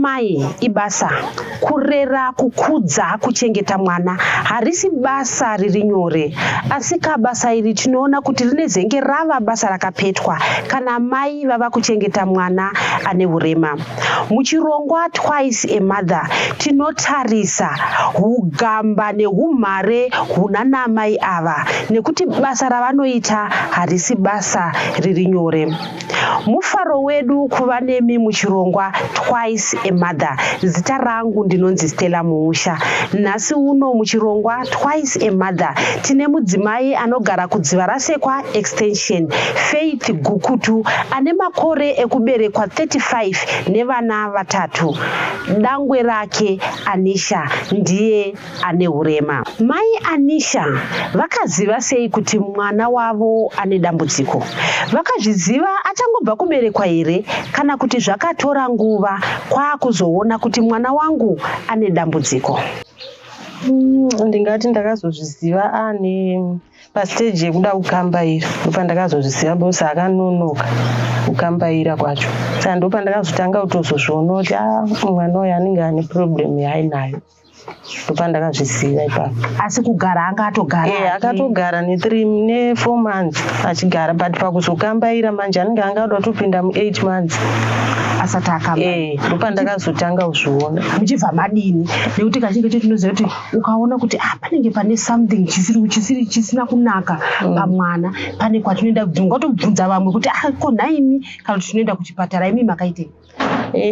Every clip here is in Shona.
Kuva mai ibasa, kurera, kukudza, kuchengeta mwana harisi basa riri nyore. Asika basa iri tinoona kuti rinezenge rava basa rakapetwa kana mai vava kuchengeta mwana ane hurema. Muchirongwa Twice a Mother tinotarisa hugamba nehumhare hunana mai ava nekuti basa ravanoita harisi basa riri nyore. Mufaro wedu kuva nemi muchirongwa Twice a Mother. Zita rangu ndinonzi Stella Muusha. Nhasi uno muchirongwa Twice a Mother tine mudzimai anogara kuDzivarasekwa Extension, Faith Gukutu, ane makore ekuberekwa 35 nevana vatatu. Dangwe rake Anisha ndiye ane hurema. Mai Anisha vakaziva sei kuti mwana wavo ane dambudziko? Vakazviziva achangobva kuberekwa here kana kuti zvakatora nguva kwaakuzoona kuti mwana wangu ane dambudziko? Ndingati ndakazozviziva ane pastage yekuda kukambaira. Ndopandakazozviziva because akanonoka kukambaira kwacho, saka ndopandakazotanga kutozozviona kuti a mwana uyu anenge ane problem yaainayo. Ndopandakazviziva ipapo. Asi kugara anga atogara? Akatogara ne3 ne4 months achigara, but pakuzokambaira manje anenge angada kutopinda mu8 months asati akamba. Ndopandakazotanga kuzviona. Muchibva madini? Nekuti kazhinji kacho tinoziva kuti ukaona kuti ah, panenge pane something chisiri chisina kunaka pamwana, pane kwatinoenda, ungatobvunza vamwe kuti ah, ko nhaimi, kana kuti tinoenda kuchipatara. Imi makaitei?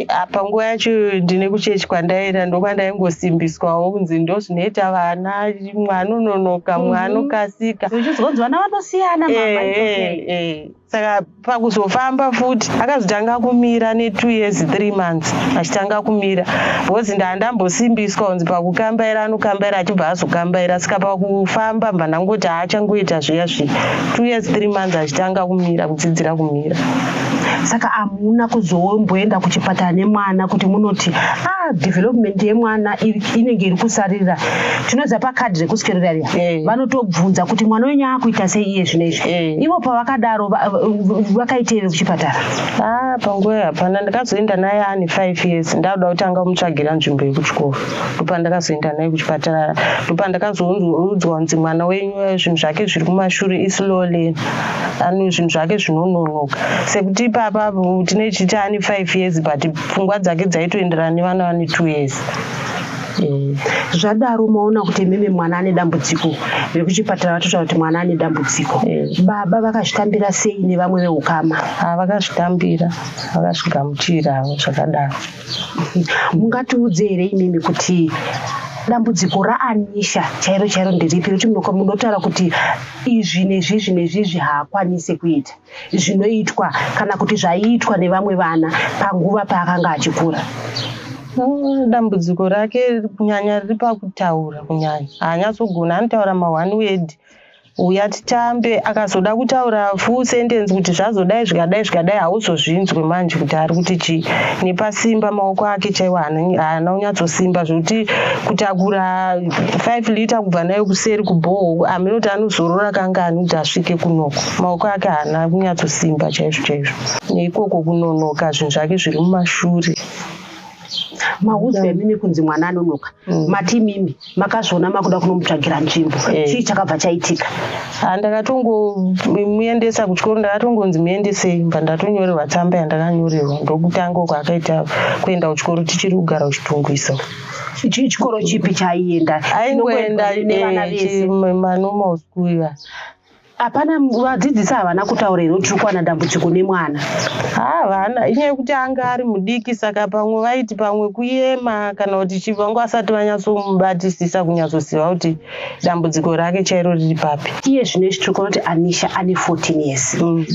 Apa nguva yacho ndine kuchechi kwandaenda, ndokwandaingosimbiswawo kunzi ndo zvinoita vana, mwana unonoka, mwana unokasika. Uchizwa kunzi vana vanosiyana, mama, it's okay. Saka pakuzofamba futi akazotanga kumira ne2 years 3 months achitanga kumira, because ndandambosimbiswa kunzi pakukambaira anokambaira, achibva azokambaira. Saka pakufamba mbva ndangoti haachangoita zviya zviya. 2 years 3 months achitanga kumira, kudzidzira kumira. Saka hamuna kuzomboenda kuchipatara nemwana kuti munoti ah, development yemwana inenge iri kusarira? Tinoziva pakadhi rekuswedera riya, vanotobvunza kuti mwana wenyu akuita sei iye zvino izvi. Ivo pavakadaro vakaitei vekuchipatara? Ah, panguva iyo hapana. Ndakazoenda naye ane 5 years, ndakuda kutanga kumutsvagira nzvimbo yekuchikoro. Ndopandakazoenda naye kuchipatara, ndopandakazoudzwa kunzi mwana wenyu zvinhu zvake zviri kumashure, islow learner, ane zvinhu zvake zvinononoka. Sekuti ipapa tine chiti ane 5 years, but pfungwa dzake dzaitoenderana nevana vane 2 years. Zvadaro maona kuti imimi mwana ane dambudziko, vekuchipatara vatotaura kuti mwana ane dambudziko, baba vakazvitambira sei nevamwe veukama? Ah, vakazvitambira, vakazvigamuchira zvakadaro. Mungatiudze here imimi kuti dambudziko raAnisha chairo chairo nderipi, rekuti munotaura kuti izvi nezvizvi nezvizvi haakwanisi kuita zvinoitwa kana kuti zvaiitwa nevamwe vana panguva paakanga achikura? Dambudziko rake kunyanya riri pakutaura. Kunyanya haanyatsogona, anotaura ma1 word, "Uya titambe." Akazoda kutaura full sentence kuti zvazodai, zvikadai, zvikadai, hauzozvinzwe manje kuti ari kuti chii. Nepasimba maoko ake chaiwo haana kunyatsosimba, zvekuti kutakura 5 liter kubva nayo kuseri kubhoho, hameno kuti anozorora kangani kuti asvike kunoko. Maoko ake haana kunyatsosimba chaizvo chaizvo, neikoko kunonoka, zvinhu zvake zviri mumashure. Maudzwa imimi kunzi mwana anonoka, mati imimi makazviona makuda kunomutsvagira nzvimbo. Chii chakabva chaitika? Ha, ndakatongomuendesa kuchikoro. Ndakatongonzi muendesei, mba ndatonyorerwa tsamba yandakanyorerwa. Ndokutanga uko akaita kuenda kuchikoro, tichiri kugara kuChitungwiza. Chikoro chipi chaienda? Aingoenda nevana vese? Manormal school iva. Hapana vadzidzisi havana kutaura here kuti tiri kuwana dambudziko nemwana? Ha, vana, inyaya yekuti anga ari mudiki, saka pamwe vaiti pamwe kuyema kana kuti chii, vanga vasati vanyatsomubatisisa kunyatsoziva kuti dambudziko rake chairo riri papi. Iye zvino izvi tiri kuona kuti Anisha ane 14 years.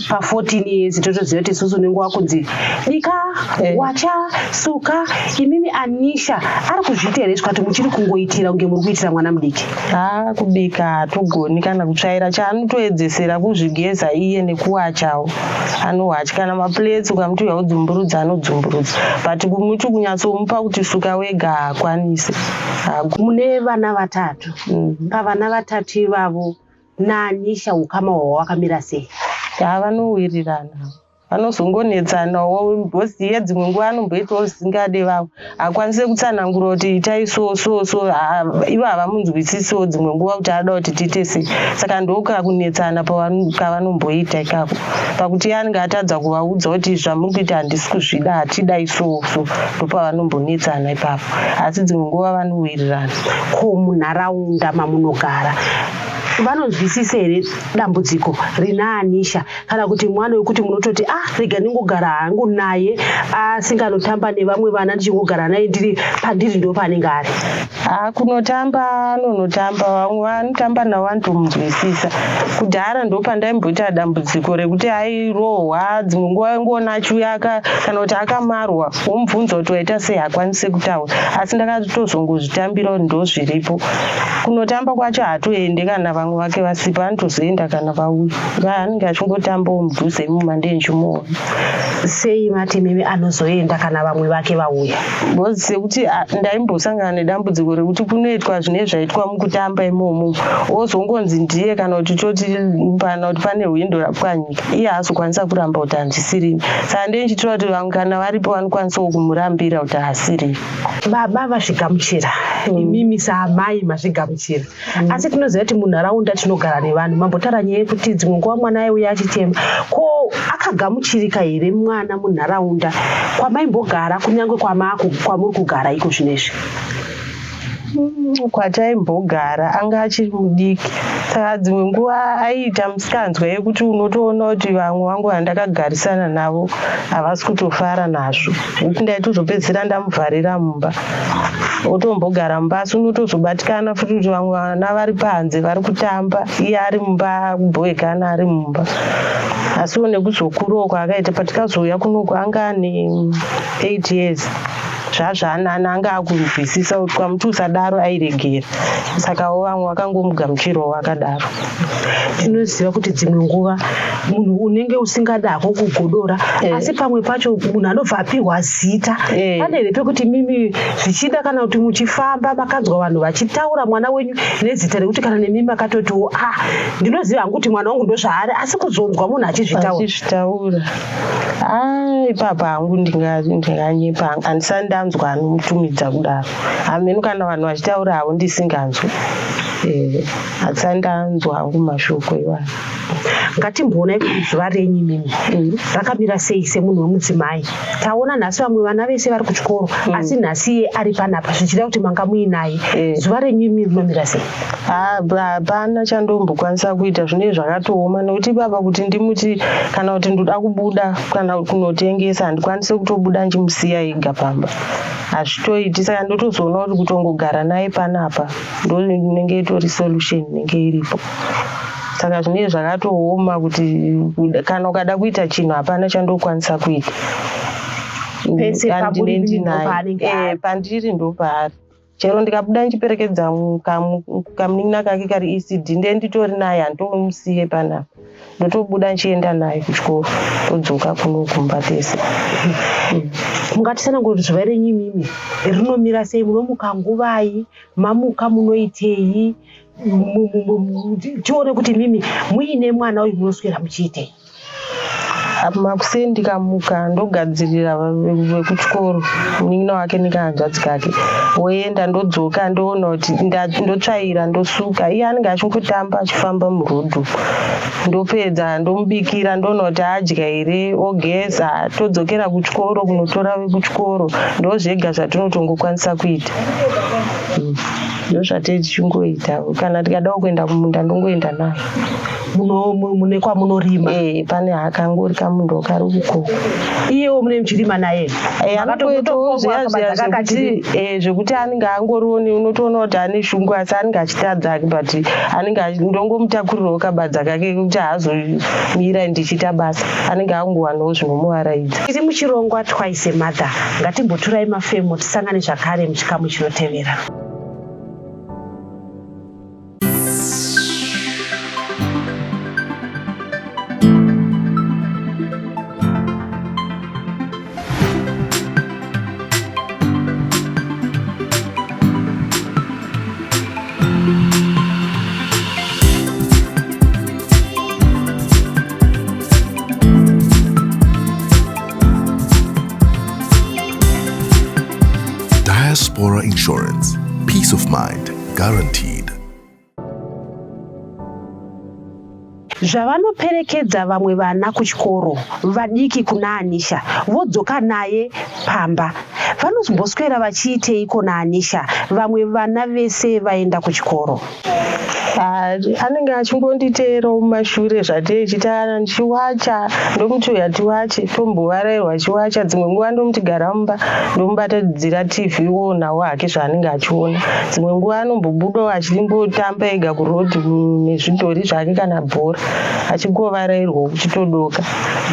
Pa14 years totoziva kuti isusu unenge wakunzi bika, wacha, suka. Imimi Anisha ari kuzviita here zvikati muchiri kungoitira kunge muri kuitira mwana mudiki? Ha, kubika hatogoni kana kutsvaira. Chaanotoedzesera kuzvigeza iye nekuwachawo, anowacha. Kana maplates ukamuti uya udzumburudza, anodzumburudza, but kumuti kunyatsomupa kuti suka wega, haakwanisi. Mune vana vatatu. Pavana vatatu ivavo naAnisha, ukama hwavo hwakamira sei? Ha, vanowirirana. Vanozongonetsanawo because iye dzimwe nguva anomboitawo zvisingade vamwe. Hakwanise kutsanangura kuti itai so so so, ivo havamunzwisisiwo dzimwe nguva kuti anoda kuti tiite sei. Saka ndokakunetsana kavanomboita ikako, pakuti iye anenge atadza kuvaudza kuti zvamuri kuita handisi kuzvida, hatidai so so, ndopavanombonetsana ipapo. Asi dzimwe nguva vanowirirana. Ko munharaunda mamunogara vanonzwisisa here dambudziko rina Anisha, kana kuti mwana wekuti munototi ah, rega ndingogara hangu naye asinganotamba nevamwe vana, ndichingogara naye ndiri pandiri ndo paanenge ari? Ha, kunotamba anonotamba, vamwe vanotamba navo vanotomunzwisisa. Kudhara ndo pandaimboita dambudziko rekuti airohwa, dzimwe nguva waingoona achiuya kana kuti akamarwa, womubvunza kuti waita sei, hakwanisi kutaura. Asi ndakatozongozvitambira kuti ndozviripo. Kunotamba kwacho haatoende kana vamwe vake vasipo, anotozoenda kana vauya. Anenge achingotambawo mudhuze imomo, handei ndichimuona. Sei mati mimi anozoenda kana vamwe vake vauya? Because sekuti ndaimbosangana nedambudziko rekuti kunoitwa zvine zvaitwa mukutamba imomo, ozongonzi ndiye, kana kuti toti kana kuti pane hwindo rapwanyika, iye haazokwanisa kuramba kuti handisirini. Saka ndee ndichitora kuti vamwe kana varipo vanokwanisawo kumurambira kuti haasirini. Baba vazvigamuchira, imimi saamai mazvigamuchira, asi tinoziva kuti munharaunda tinogara nevanhu. Mambotaura nyaya yekuti dzimwe nguva mwana aiuya achichema. Ko akagamuchirika here mwana munharaunda kwamaimbogara, kunyange kwamuri kugara iko zvinezvi? Kwataimbogara anga achiri mudiki, saka dzimwe nguva aiita musikanzwa yekuti unotoona kuti vamwe vangu vandakagarisana navo havasi kutofara nazvo, nekuti ndaitozopedzisira ndamuvharira mumba, otombogara mumba. Asi unotozobatikana futi kuti vamwe vana vari panze vari kutamba, iye ari mumba kubhoekana ari mumba. Asiwo nekuzokurawo kwaakaita, patikazouya kunoku anga ane 8 years, zvazvaanani, anga akunzwisisa kuti kwamuti usadaro airegera. Sakawo vamwe vakangomugamuchirawo akadaro. Tinoziva kuti dzimwe nguva munhu unenge usingada hako kugodora, asi pamwe pacho munhu anobva apiwa zita. Pane here pekuti mimi zvichida kana kuti muchifamba makanzwa vanhu vachitaura mwana wenyu nezita rekuti kana nemi makatotiwo, ah, ndinoziva hangu kuti mwana wangu ndozvaari, asi kuzonzwa munhu achizvitaura? Achizvitaura, a, ipapa hangu ndinganyepa, handisati ndanzwa anomutumidza kudaro. Hameno kana vanhu vachitaura havo ndisinganzwi, handisati ndanzwa hangu mashoko iwayo. Ngatimboonai kuti zuva renyu imimi rakamira sei semunhu wemudzimai. Taona nhasi vamwe vana vese vari kuchikoro, asi nhasi iye ari panapa, zvichida kuti manga muinaye. Zuva renyu imi rinomira sei? Hapana chandombokwanisa kuita, zvinenge zvakatooma, nekuti ipapa kuti ndimuti kana kuti ndoda kubuda kana kunotengesa, handikwanisi kutobuda ndichimusiya ega pamba, hazvitoiti. Saka ndotozoona kuti kutongogara naye panapa ndo inenge itori solution inenge iripo. Saka zvinenge zvakatooma kuti kana ukada kuita chinhu, hapana chandokwanisa kuita. Pese pamuri Andine ndinaye. ndopaanenge ari. Pandiri ndopaari. Chero ndikabuda ndichiperekedza kamunin'ina kake kari ECD, ndiye nditori naye, handitomusiye panapa. Ndotobuda ndichienda naye kuchikoro, todzoka kuno kumba tese. Mungatitsanangura kuti zuva renyu imimi rinomira sei? Munomuka nguvai? Mamuka munoitei? Tione kuti mimi muine mwana uyu munoswera muchiitei. Makuseni ndikamuka, ndogadzirira vekuchikoro, munin'ina wake nekahanzvadzi kake, woenda, ndodzoka, ndoona kuti ndotsvaira, ndosuka. Iye anenge achingotamba achifamba murodhi. Ndopedza, ndomubikira, ndoona kuti adya here, ogeza, todzokera kuchikoro kunotora vekuchikoro. Ndozvega zvatinotongokwanisa kuita. Ndozvatee tichingoita. Kana tikadawo kuenda kumunda, ndongoenda naye. Mune kwamunorima? Pane hakangori kamundo kari uko. Iyewo mune muchirima naye? Anotoitawo zviya zviya zvekuti anenge angoriwo unotoona kuti ane shungu, asi anenge achitadza hake, but anenge ndongomutakurirawo kabadza kake kekuti haazomira ndichiita basa, anenge angowanawo zvinomuvaraidza. Tiri muchirongwa Twice a Mother. Ngatimboturai mafemo, tisangane zvakare muchikamu chinotevera. Insurance. Peace of mind guaranteed. Zvavanoperekedza vamwe vana kuchikoro vadiki kuna Anisha vodzoka naye pamba. Vanozomboswera vachiiteiko naAnisha vamwe vana vese vaenda kuchikoro? Anenge achingonditeerawo mumashure zvateichita ndichiwacha, ndomuti uya tiwache, tombovarairwa achiwacha. Dzimwe nguva ndomuti gara mumba, ndomubatidzira TV oonawo hake zvaanenge achiona. Dzimwe nguva anombobudawo achimbotamba ega kuroad nezvidhori zvake kana bhora, achingovarairwawo kuchitodoka.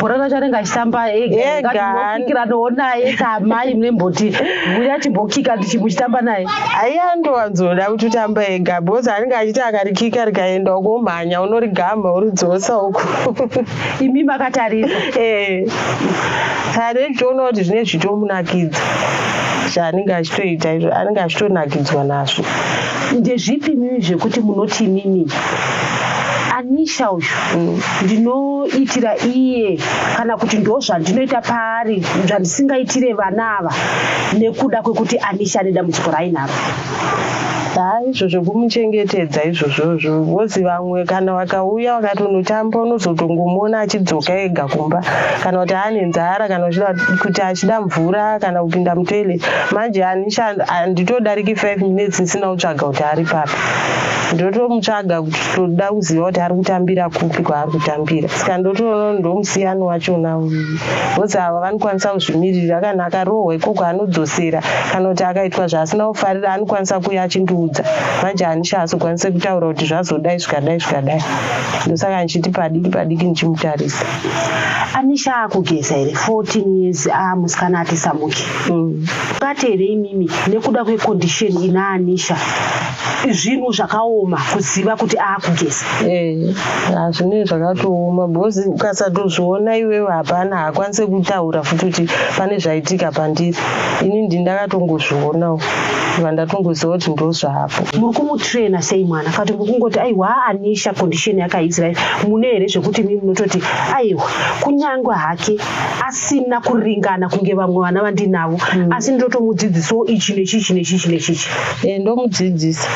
Bhora racho anenge achitamba ega. Ega. Ngatimbokikiranawo naye samai munemboti uya chimbokika muchitamba naye. Aiya ndowanzoda kutotamba ega because anenge achiti akarikika rikaenda uko omhanya unorigama oridzosa uko. Imi makatarisa. Eh. Saka ndinotoona kuti zvine zvitomunakidza zvaanenge achitoita izvo, anenge achitonakidzwa nazvo. Ndezvipi imimi zvekuti munoti imimi Anisha uyu ndinoitira iye kana kuti ndozvandinoita paari zvandisingaitire vana ava nekuda kwekuti Anisha ane dambudziko raainaro? Haa, izvo zvekumuchengetedza izvozvozvo, because vamwe kana vakauya vakatonotamba unozotongomuona achidzoka ega kumba, kana kuti ane nzara, kana kuti achida mvura kana kupinda mutoilet. Manje Anisha handitodariki 5 minutes ndisina kutsvaga kuti ari papi. Ndotomutsvaga kuti toda kuziva kuti ari kutambira kupi kwaari kutambira. Saka ndotoona ndomusiyano wachona, because ava vanokwanisa kuzvimirira, kana akarohwa ikoko anodzosera, kana kuti akaitwa zvaasina kufarira anokwanisa kuuya achindiudza. Manje Anisha haazokwanisi kutaura kuti zvazodai zvikadai zvikadai. Ndosaka ndichiti padiki padiki ndichimutarisa. Anisha akugeza here? 14 years, musikana ati samuki. Ungati here imimi nekuda kwecondition ina Anisha zvinhu zvakaoma kuziva kuti akugeza? Eh, zvinenge zvakatooma because ukasatozviona iwewe hapana haakwanisi kutaura futi kuti pane zvaitika pandiri. Ini ndini ndakatongozvionawo, ndandatongoziva kuti ndozvaapo. Muri kumutraina sei mwana? Kana kuti muri kungoti aiwa Anisha condition yakaisrael, mune here zvekuti imimi munototi aiwa kunyange hake asina kuringana kunge vamwe vana vandinavo, asi ndinotomudzidzisawo ichi nechichi nechichi nechichi? Ndomudzidzisa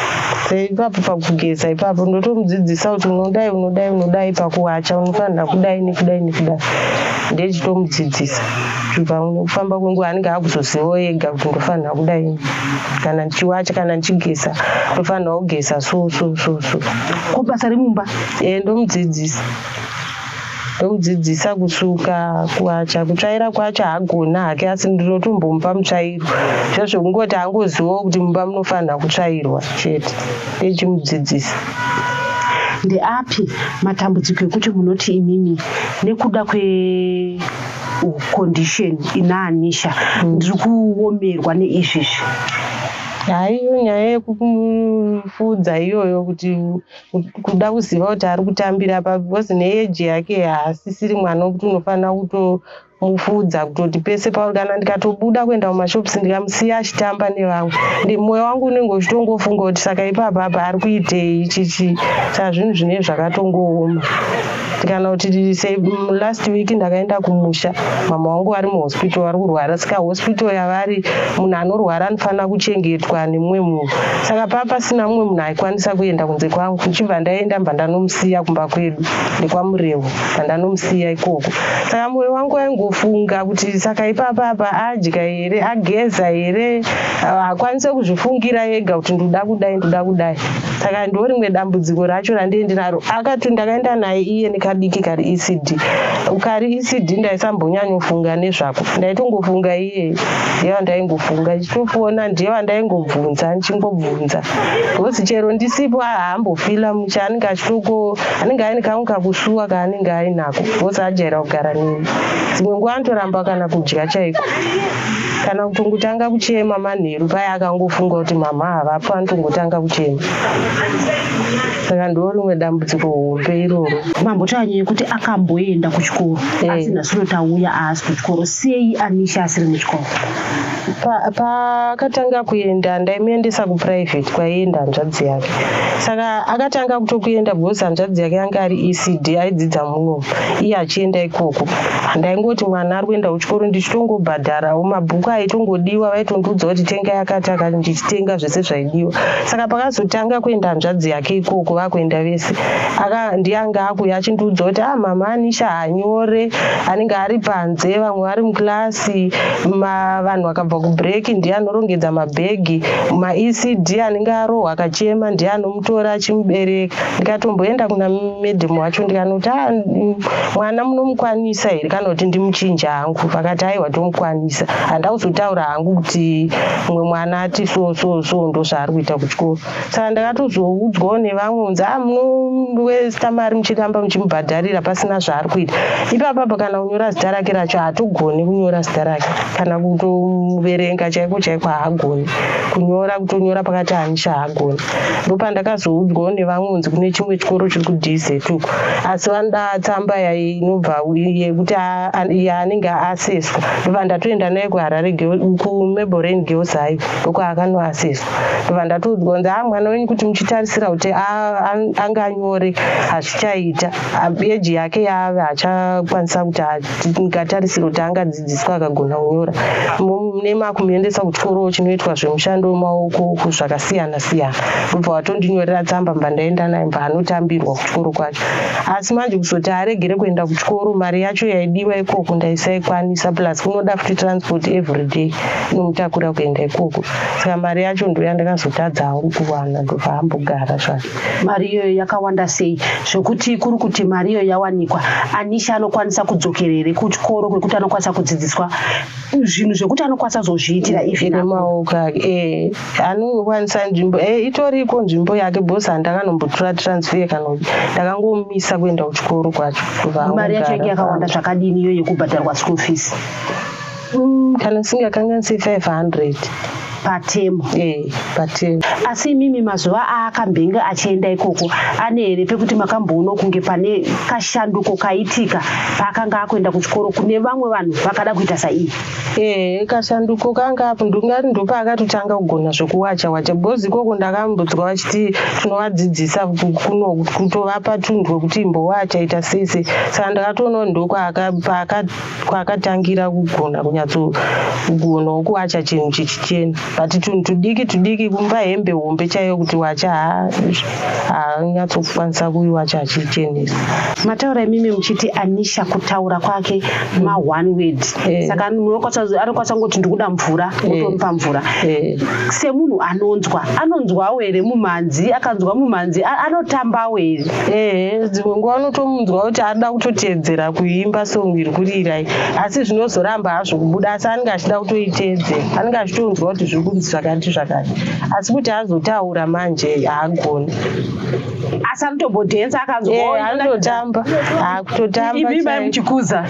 ipapo pakugeza ipapo, ndotomudzidzisa kuti unodai unodai unodai, pakuwacha unofanira kudai nekudai nekudai, ndechitomudzidzisa kuti pamwe kufamba kwenguva anenge akuzozivawo ega kuti ndofanira kudai kana ndichiwacha, kana ndichigeza ndofanira kugeza so so so so. Ko basa remumba? Ndomudzidzisa ndomudzidzisa kusuka, kuwacha, kutsvaira kwacho haagona hake, asi ndinotombomupa mutsvairo, zvo zvekungoti angozivawo kuti mumba munofanira kutsvairwa chete, ndechimudzidzisa. Ndeapi matambudziko ekuti munoti imimi nekuda kwecondition ina Anisha ndiri kuomerwa neizvizvi? Haiyo nyaya yekumufudza iyoyo, kuti kuda kuziva kuti ari kutambira papi, because neage yake haasisiri mwana wekuti unofanira kutomufudza kutoti pese pauri. Kana ndikatobuda kuenda kumashops ndikamusiya achitamba nevamwe, mwoyo wangu unenge uchitongofunga kuti saka ipapa apa ari kuitei chichi. Saka zvinhu zvinenge zvakatongooma. Kana kuti last week ndakaenda kumusha, mama vangu vari muhospital vari kurwara, saka hospital yavari munhu anorwara anofanira kuchengetwa nemumwe munhu, saka paa pasina mumwe munhu aikwanisa kuenda kunze kwangu. Ndichibva ndaenda, mbva ndanomusiya kumba kwedu nekwaMurewo, bva ndanomusiya ikoko. Saka mwoyo wangu waingofunga kuti saka ipapa apa adya here, ageza here, haakwanisi kuzvifungira ega kuti ndoda kudai ndoda kudai. Saka ndo rimwe dambudziko racho randii naro. Akati ndakaenda naye iye nekadiki kari ECD, kari ECD ndaisambonyanyofunga nezvako, ndaitongofunga iye, ndiye wandaingofunga ndichitofona, ndiye wandaingobvunza ndichingobvunza, because chero ndisipo haambofila mushe, anenge achitoko anenge aine kamwe kakusuwa kaanenge ainako because ajaira kugara neni. Dzimwe nguva anotoramba kana kudya chaiko, kana kutongotanga kuchema manheru paya akangofunga kuti mama havapo, anotongotanga kuchema. Saka ndo rimwe dambudziko hombe iroro. Mambotaura nyaya yekuti akamboenda kuchikoro, asi nhasi tauya aasi kuchikoro. Sei Anisha asiri muchikoro? Paakatanga kuenda ndaimuendesa kuprivate kwaienda hanzvadzi yake. Saka akatanga kutokuenda because hanzvadzi yake yanga ari ECD aidzidza munomu, iye achienda ikoko. Ndaingoti mwana ari kuenda kuchikoro, ndichitongobhadharawo mabhuku. Mabhuku aitongodiwa, vaitondiudza kuti tenga yakati akati, ndichitenga zvese zvaidiwa. Saka pakazotanga kuenda hanzvadzi yake ikoko, vakuenda vese, ndiye anga akuuya achindiudza kuti ah, mama Anisha haanyore, anenge ari panze, vamwe vari mukilasi, vanhu vakabva kubreak ndiye anorongedza mabhegi, maECD anenge arohwa akachema ndiye anomutora achimubereka. Ndikatomboenda kuna madam wacho ndikanoti, ah, mwana munomukwanisa here kana kuti ndimuchinja hangu? Vakati aiwa, tomukwanisa. Handa kuzotaura hangu kuti mumwe mwana ati so so so ndo zvaari kuita kuchikoro. Saka ndakatozoudzwawo nevamwe kunzi a munowesta mari muchiramba muchimubhadharira pasina zvaari kuita ipapapa. Kana kunyora zita rake racho haatogoni kunyora zita rake, kana kutoverenga chaiko chaiko haagoni kunyora, kutonyora pakati Anisha haagoni. Ndopandakazoudzwawo nevamwe kunzi kune chimwe chikoro chiri kuDZ uko, asi vanoda tsamba inobva yekuti yaanenge aaseswa. Ndobva ndatoenda naye kuHarare, kuMabelreign Girls High, ndokwaakanoaseswa. Ndobva ndatoudzwa kunzi a mwana wenyu kuti muchitarisira kuti anganyore hazvichaita, eji yake yaave haachakwanisa kuti ngatarisire kuti angadzidziswa akagona kunyora. Nemakumuendesa kuchikoro chinoitwa zvemushando wemaoko zvakasiyana siyana. Ndobva watondinyorera tsamba, mba ndaenda naye, mba anotambirwa kuchikoro kwacho. Asi manje kuzoti aregere kuenda kuchikoro, mari yacho yaidiwa ikoko ndaisaikwanisa, plus kunoda futi transport everyday inomutakura kuenda ikoko. Saka mari yacho ndo yandakazotadza hangu kuwana, ndobva ambogara zvake. Mari iyoyo yakawanda sei, zvokuti kuri kuti mari iyoyo yawanikwa, Anisha anokwanisa kudzokera here kuchikoro kwekuti anokwanisa kudzidziswa zvinhu zvekuti anokwanisa kuzozviitira even nemaoko ake? Anokwanisa. Nzvimbo itoriko nzvimbo yake, because handakanombotora transfer kana kuti ndakangomisa kuenda kuchikoro kwacho. Mari yacho yange yakawanda zvakadini iyoyo yekubhadharwa school fees? Kana singakanganisi 500. Patemu? Patemu. Asi imimi mazuva aakambenge achienda ikoko, ane here pekuti makamboona kunge pane kashanduko kaitika paakanga akuenda kuchikoro kune vamwe vanhu vakada kuita saiye? Kashanduko kanga apo, ndingati ndopaakatotanga kugona zvekuwacha wacha, because ikoko ndakambodzwa vachiti tinovadzidzisa kuno kutovapa tunhu twekuti imbowacha, ita sei sei. Saka ndakatoonawo ndokwaakatangira kugona kunyatsogonawo kuwacha chinhu chichichena, but tunhu tudiki tudiki kumba, hembe hombe chaiyo kuti wacha, haanyatsokukwanisa kuiwacha achichenesa. Mataura imimi muchiti Anisha kutaura kwake ma-one word. Saka anokwanisa kungoti ndikuda mvura, motomupa mvura. Semunhu anonzwa, anonzwawo here mumhanzi? Akanzwa mumhanzi anotambawo here? Ehe, dzimwe nguva unotomunzwa kuti anoda kutoteedzera kuimba song iri kurirai, asi zvinozoramba hazvo kubuda, asi anenge achida kutoiteedzera, anenge achitonzwa kuti zviri kunzi zvakati zvakati, asi kuti azotaura manje haagoni. Asi anotombodhensa akanzwa? Anototamba, akutotamba. Imi mai muchikuza?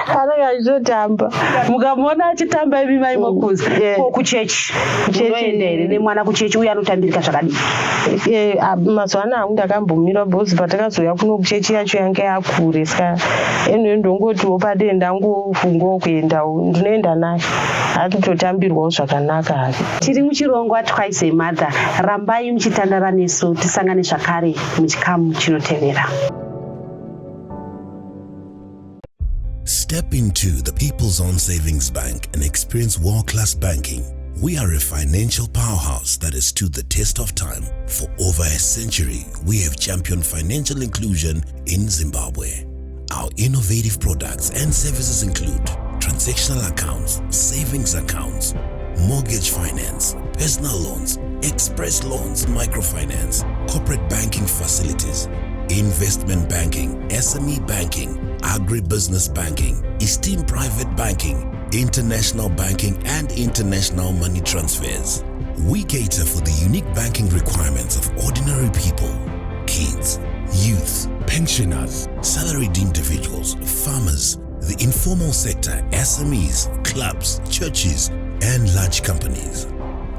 Anenge achitotamba. Mukamuona achitamba, imi mai mokuza. Ko kuchechi munoenda here nemwana kuchechi, uye anotambirika zvakadii? Mazuva ano hangu ndakambomira, because patakazouya kuno kuchechi yacho yanga yakure. Saka anyway, ndongotiwo pade ndangofungawo kuendawo, ndinoenda naye, atototambirwawo zvakanaka hake. Tiri muchirongwa Twice a Mother. Rambai muchitandara nesu, tisangane zvakare muchikamu chinotevera. Step into the People's Own Savings Bank and experience world class banking. We are a financial powerhouse that has stood the test of time. For over a century, we have championed financial inclusion in Zimbabwe. Our innovative products and services include transactional accounts, savings accounts, mortgage finance, personal loans, express loans, microfinance, corporate banking facilities, investment banking, SME banking, agribusiness banking, esteemed private banking, international banking, and international money transfers. We cater for the unique banking requirements of ordinary people, kids, youth, pensioners, salaried individuals, farmers, the informal sector, SMEs, clubs, churches, and large companies.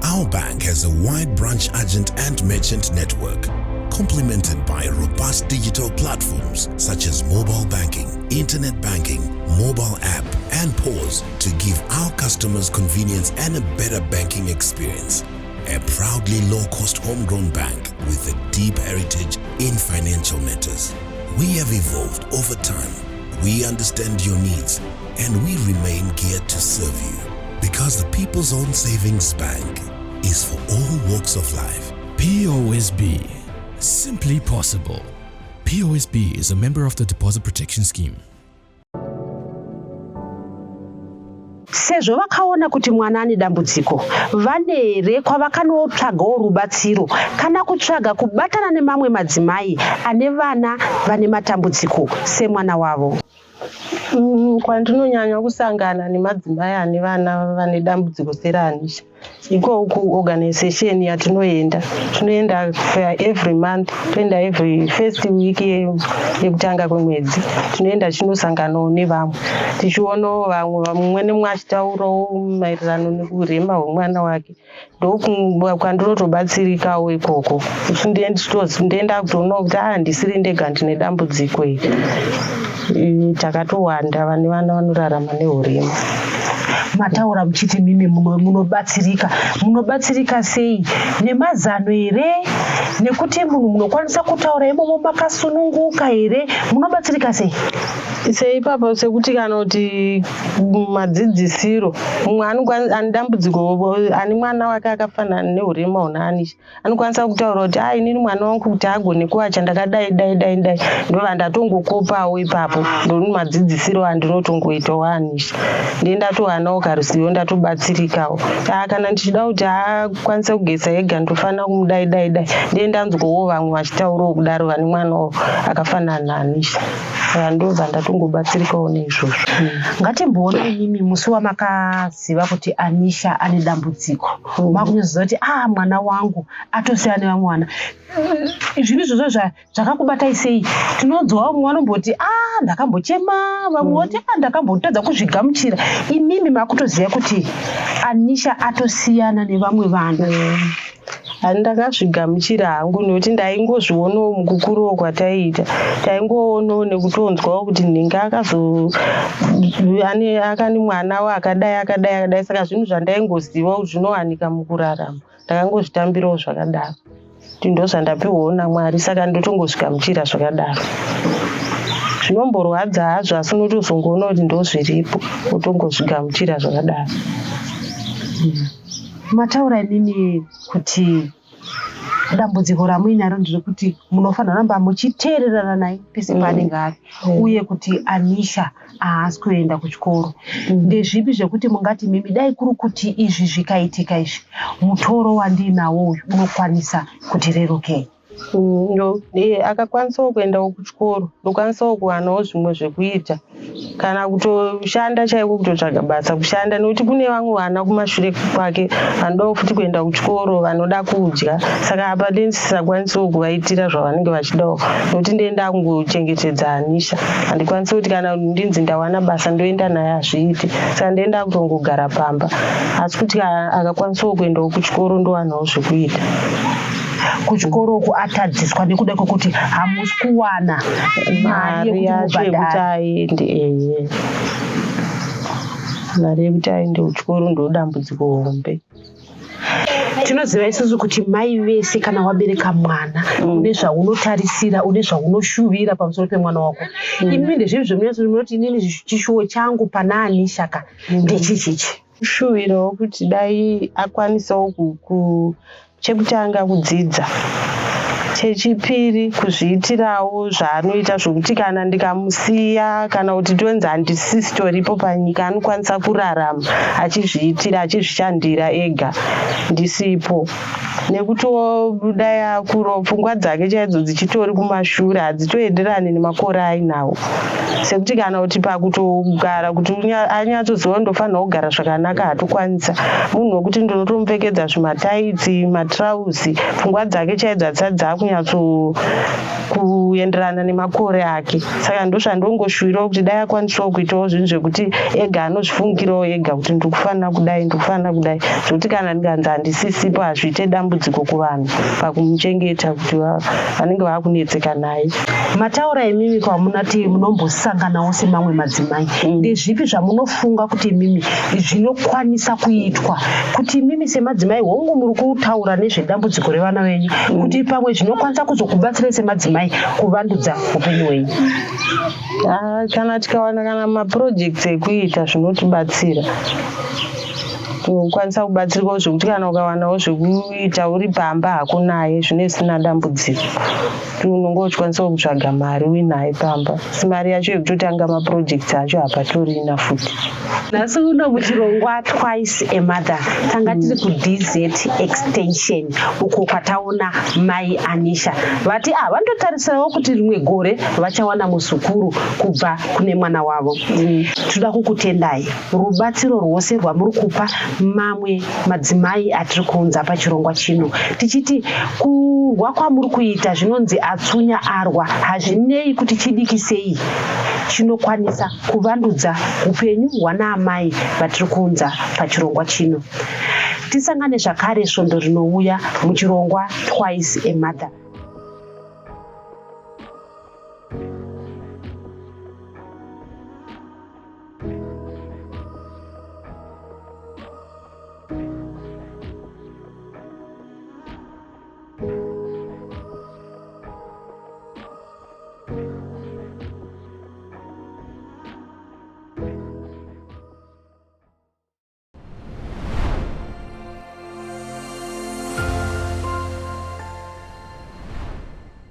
Our bank has a wide branch agent and merchant network, complemented by robust digital platforms such as mobile banking, internet banking, mobile app, and POS to give our customers convenience and a better banking experience. A proudly low-cost homegrown bank with a deep heritage in financial matters. We have evolved over time. We understand your needs and we remain geared to serve you because the People's Own Savings Bank is for all walks of life. POSB. Simply possible. POSB is a member of the Deposit Protection Scheme. Sezvo vakaona kuti mwana ane dambudziko, vane here kwavakanotsvagawo rubatsiro kana kutsvaga kubatana nemamwe madzimai ane vana vane matambudziko semwana wavo? Kwandinonyanya kusangana nemadzimai ane vana vane dambudziko seraAnisha iko kuorganization yatinoenda, tinoenda every month, toenda every first week yekutanga kwemwedzi. Tinoenda tichinosanganawo nevamwe, tichionawo vamwe, mumwe nemumwe achitaurawo maererano nekurema hwemwana wake. Ndokwandinotobatsirikawo ikoko. Ndoenda kutoonawo kuti a handisiri ndega ndine dambudziko iri, takatowanda vane vana vanorarama neurema. Mataura muchiti mimi munobatsirika, munobatsirika sei? Nemazano here, nekuti munhu munokwanisa kutaura imomo makasununguka here? Munobatsirika sei? Seipapo, sekuti kana kuti madzidzisiro, mumwe ane dambudziko, ane mwana wake akafanana neurema huna Anisha, anokwanisa kutaura kuti a inini mwana wangu kuti agone kuwacha ndakadai dai dai dai, ndobva ndatongokopawo ipapo. Ndoni madzidzisiro andinotongoitawo Anisha, ndiye ndatowanawo karuzivo, ndatobatsirikawo. A kana ndichida kuti akwanise kugeza ega, ndofanira kumudai dai dai, ndiye ndanzwawo vamwe vachitaurawo kudaro vane mwanawo akafanana naAnisha, saka ndobva ndatongobatsirikawo neizvozvo. Ngatimboona imimi musi wamakaziva kuti Anisha ane dambudziko, makunyazoziva kuti a mwana wangu atosiyana nevamwe vana. Zvinhu izvozvo zvakakubatai sei? Tinonzwa vamwe vanomboti a ndakambochema, vamwe voti a ndakambotadza kuzvigamuchira. Imimi makutoziva kuti Anisha atosiyana nevamwe vana. Handakazvigamuchira hangu nekuti ndaingozvionawo mukukurawo kwataiita, taingoonawo nekutonzwawo kuti nhingi akazo ane akani mwana akadai akadai akadai, saka zvinhu zvandaingoziva kuti zvinowanika mukurarama, ndakangozvitambirawo zvakadaro kuti ndozvandapiwawo naMwari, saka ndotongozvigamuchira zvakadaro. Zvinomborwadza hazvo, asi unotozongoona kuti ndozviripo, wotongozvigamuchira zvakadaro. Mataura imimi kuti dambudziko ramuinaro nderekuti munofanira kuramba muchiteererana naye pese paanenge ari, uye kuti Anisha haasi kuenda kuchikoro. Ndezvipi zvekuti mungati mimi dai kuri kuti izvi zvikaitika izvi, mutoro wandinawo uyu unokwanisa kuti rerukei? Akakwanisawo kuendawo kuchikoro, ndokwanisawo kuwanawo zvimwe zvekuita kana kutoshanda chaiko, kutotsvaga basa kushanda, nekuti kune vamwe vana kumashure kwake vanodawo futi kuenda kuchikoro, vanoda kudya, saka apa ndisisakwanisawo kuvaitira zvavanenge vachidawo nekuti ndoenda kungochengetedza Anisha. Handikwanisi kuti kana ndinzi ndawana basa ndoenda naye, hazviiti, saka ndoenda kutongogara pamba, asi kuti akakwanisawo kuendawo kuchikoro ndowanawo zvekuita. Kuchikoro uku atadziswa nekuda kwekuti hamusi kuwana mari mari yacho yekuti aende, ehe, mari yekuti aende kuchikoro ndo dambudziko hombe. Tinoziva isusu kuti mai vese kana wabereka mwana, une zvaunotarisira, une zvaunoshuvira pamusoro pemwana wako. Imi ndezvipi zvemunoti inini chishuwo changu pana Anisha ka ndechichichi? Kushuvirawo kuti dai akwanisawo chekutanga kudzidza, chechipiri kuzviitirawo zvaanoita, zvokuti kana ndikamusiya kana kuti tonzi handisisitoripo panyika, anokwanisa kurarama achizviitira, achizvishandira ega ndisipo, nekutiwo dai akurawo pfungwa dzake chaidzo dzichitori kumashure, hadzitoenderani nemakore ainawo, sekuti kana kuti pakutogara kuti anyatsoziva ndofanira kugara zvakanaka, hatokwanisa. Munhu wekuti ndinotomupfekedza zvimataitsi, matirauzi, pfungwa dzake chaidzo hadzisati dzakunyatso kuenderana nemakore ake, saka ndozvandongoshuwirawo kuti dai akwanisawo kuitawo zvinhu zvekuti ega anozvifungirawo ega kuti ndikufanira kudai, ndikufanira kudai, zvekuti kana ndikanzi handisisipo hazviite dambudziko kuvanhu pakumuchengeta kuti vanenge vakunetseka naye. Mataura imimi kwamunati munombosanganawo semamwe madzimai, ndezvipi zvamunofunga kuti imimi zvinokwanisa kuitwa kuti imimi semadzimai, hongu muri kutaura nezvedambudziko revana venyu, kuti pamwe zvinokwanisa kuzokubatsirai semadzimai kuvandudza upenyu hwenyu? Ah, kana tikawana kana maprojects ekuita zvinotibatsira, tinokwanisa kubatsirikawo zvekuti kana ukawanawo zvekuita uri pamba hako naye, zvine zvisina dambudziko, kuti unonge uchikwanisawo kutsvaga mari uinaye pamba, asi mari yacho yekutotanga maprojects acho hapatorina futi. Nhasi uno muchirongwa Twice a Mother tanga tiri kuDZ Extension, uko kwataona mai Anisha vati vanototarisirawo kuti rimwe gore vachawana muzukuru kubva kune mwana wavo. Tinoda kukutendai rubatsiro rwose rwamuri kupa mamwe madzimai atiri kuunza pachirongwa chino, tichiti kurwa kwamuri kuita zvinonzi atsunya arwa, hazvinei kuti chidiki sei, chinokwanisa kuvandudza upenyu hwanaamai vatiri kuunza pachirongwa chino. Tisangane zvakare svondo rinouya muchirongwa Twice a Mother.